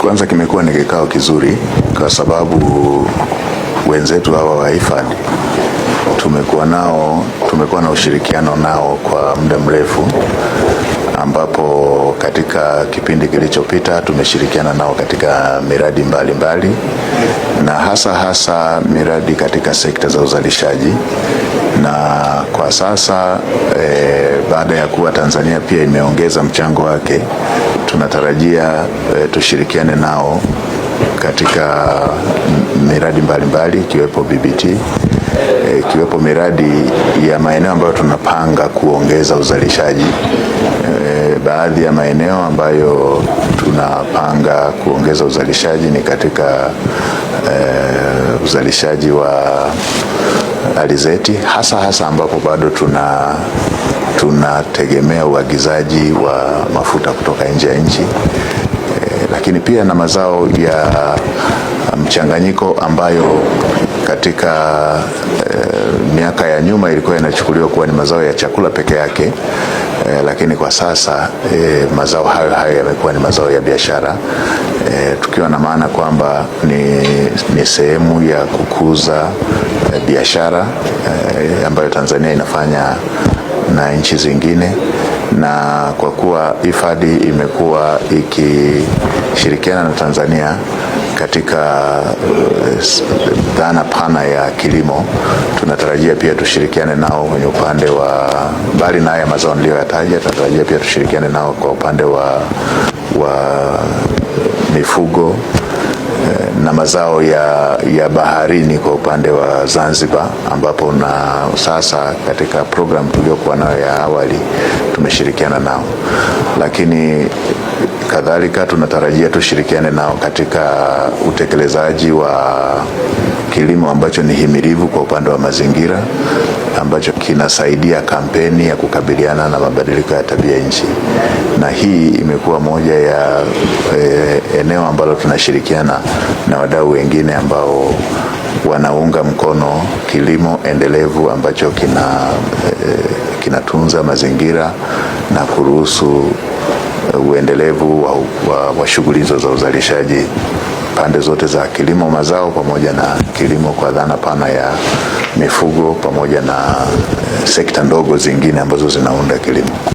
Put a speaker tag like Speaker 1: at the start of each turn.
Speaker 1: Kwanza kimekuwa ni kikao kizuri kwa sababu wenzetu hawa wa IFAD tumekuwa nao, tumekuwa na ushirikiano nao kwa muda mrefu, ambapo katika kipindi kilichopita tumeshirikiana nao katika miradi mbalimbali mbali, na hasa hasa miradi katika sekta za uzalishaji na kwa sasa baada ya kuwa Tanzania pia imeongeza mchango wake, tunatarajia tushirikiane nao katika miradi mbalimbali ikiwepo BBT, ikiwepo miradi ya maeneo ambayo tunapanga kuongeza uzalishaji. Baadhi ya maeneo ambayo tunapanga kuongeza uzalishaji ni katika uzalishaji wa alizeti hasa hasa ambapo bado tunategemea uagizaji wa mafuta kutoka nje ya nchi lakini pia na mazao ya mchanganyiko ambayo katika miaka ya nyuma ilikuwa inachukuliwa kuwa ni mazao ya chakula peke yake lakini kwa sasa mazao hayo hayo yamekuwa ni mazao ya biashara tukiwa na maana kwamba ni sehemu ya kukuza biashara ambayo Tanzania inafanya na nchi zingine, na kwa kuwa IFAD imekuwa ikishirikiana na Tanzania katika dhana pana ya kilimo, tunatarajia pia tushirikiane nao kwenye upande wa mbali na haya mazao niliyoyataja, tunatarajia pia tushirikiane nao kwa upande wa mifugo na mazao ya baharini kwa upande wa Zanzibar, ambapo na sasa katika program tuliyokuwa nayo ya awali tumeshirikiana nao, lakini kadhalika tunatarajia tushirikiane nao katika utekelezaji wa kilimo ambacho ni himilivu kwa upande wa mazingira ambacho kinasaidia kampeni ya kukabiliana na mabadiliko ya tabia nchi, na hii imekuwa moja ya eneo ambalo tunashirikiana na wadau wengine ambao wanaunga mkono kilimo endelevu ambacho kinatunza mazingira na kuruhusu uendelevu wa shughuli hizo za uzalishaji pande zote za kilimo mazao pamoja na kilimo kwa dhana pana ya mifugo pamoja na sekta ndogo zingine ambazo zinaunda kilimo.